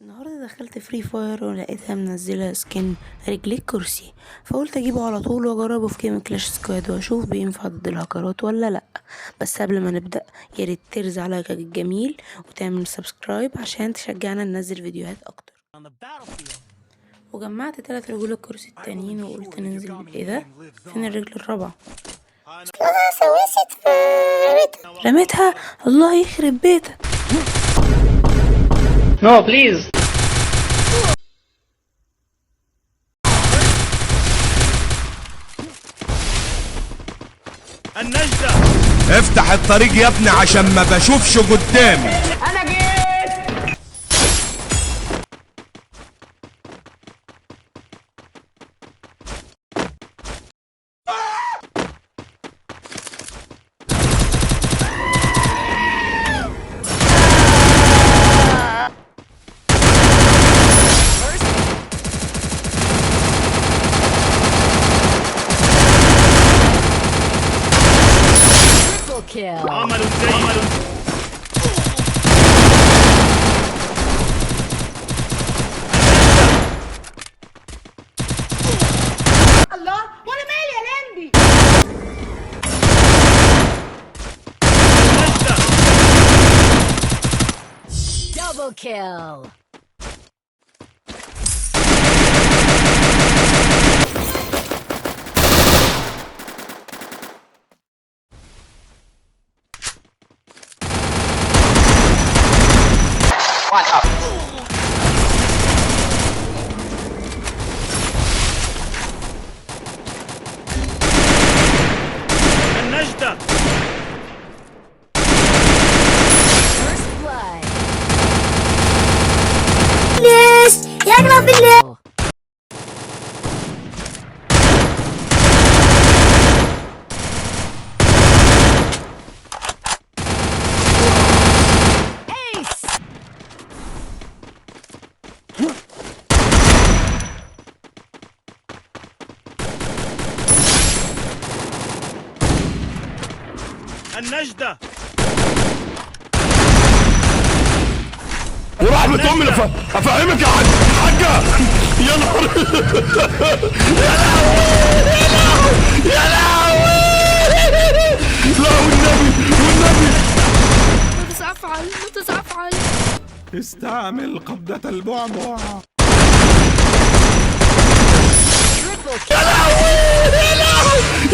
النهارده دخلت Free Fire ولقيتها منزله skin رجل الكرسي، فقلت اجيبه على طول واجربه في game Clash Squad واشوف بينفع ضد الهكرات ولا لا. بس قبل ما نبدا يا ريت ترزع لايكك الجميل وتعمل subscribe عشان تشجعنا ننزل فيديوهات اكتر. وجمعت 3 رجول الكرسي التانيين وقلت ننزل. ايه ده؟ فين الرجل الرابعه؟ سوست رميتها. الله يخرب بيتك. No, please. النجدة. افتح الطريق يا ابني عشان ما بشوفش قدامي. أنا جيت. Triple kill. عمل جيد. الله، وأنا مالي يا لمبي. النجدة. Double kill. النجدة. First blood. ليش يا جماعة بالله؟ Ace. النجدة. ورحمة امي افهمك يا حاج حاجة. يا نهار، يا لهوي، يا لهوي، يا لهوي، لا والنبي والنبي. ماذا سأفعل؟ ماذا سأفعل؟ استعمل قبضة البعبع. Triple يا لهوي، يا لهوي.